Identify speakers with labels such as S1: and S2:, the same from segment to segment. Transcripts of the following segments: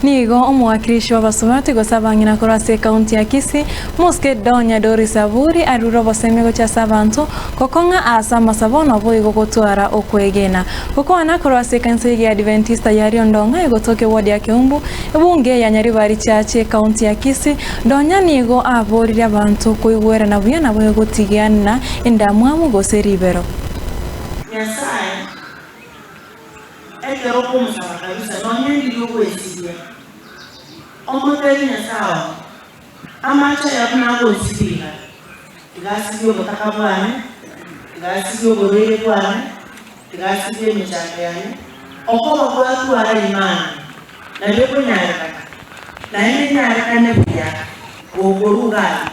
S1: Nigo omowakilishi bw'abasubati gose abang'ina korwa ase ekaunti ya Kisii, Mosike Donya Doris Aburi arure obosemia gochia ase abanto gokong'a ase amasabo naboigo gotwara okwegena. Gokwana korwa ase ekanisa y'Egeadventista ya Riondong'a egotoka eward ya Keumbu, ebunge ya Nyaribari Church ekaunti ya Kisii, Donya nigo aboririe abanto koigwerana buya naboigo gotigiana endamwamu gose ribero.
S2: Nyasae, ekero okomosaba kabisa, nonya ndiria ogwesibia, omotebie Nyasae one, Amache aya buna agonsibia iga, tiga asibie obotaka bwane, tiga asibie oborwaire bwane, tiga asibie emechando yane, okoba gwatwara imani, nario ekonyarekana, naende enyarekane buya, gokorwa iga ayio,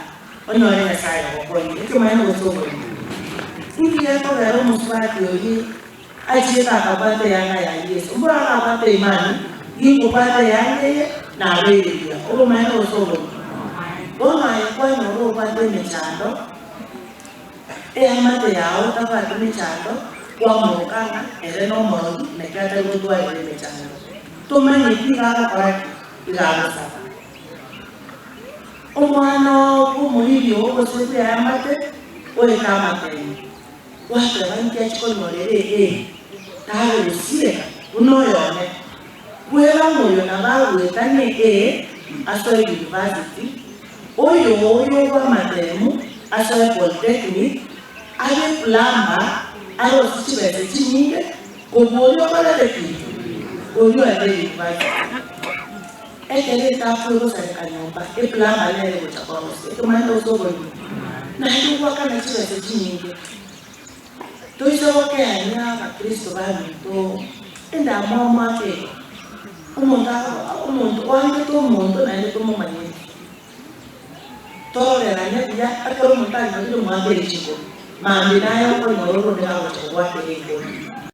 S2: onyore Nyasae ogokonyire. Ekemanyererio gose oborimo. Inki gekogera omosubati oyio Achiete akabwata eanga ya Yeso. Mboro akabwata imani, Ninkobwata eanga eye, nabeire buya. Obomaene gose oborimo? Bono aye kwanyora obwate emechando, eamate yao otabwati mechando, kwamoroka ng'a ere nomorogi naki atari gotwarera emechando. Tomanyeti iga agokora ki? Iga agosaba. Omwana oo bw'omoriri oo gose bw'eamate oete amatemo. Gwateba inki achia konyora ere ee, tabe gosireka buna oyone. Bwera ng'a oyo nabo agoetanie ee asoe university, oyo oyo bw'amatemu asoe polytechnic, abe plumber, arosie chibesa chinyinge kobua oria okorete ki? Oria oende university. Ekero etafu egosareka nyomba, eplumber nere egocha korosia ekemanyeto gose oborimo, naende ogoakana chibesa chinyinge. Toise gokeania abakristo baminto endamwamu ake igo, omonto akoba omonto oangete omonto naende tomomanyeti. Tororerane buya ekero omonto anyorire moakere chikuru, mambia naye okonyora oronde kagocha gogoakera enkuru.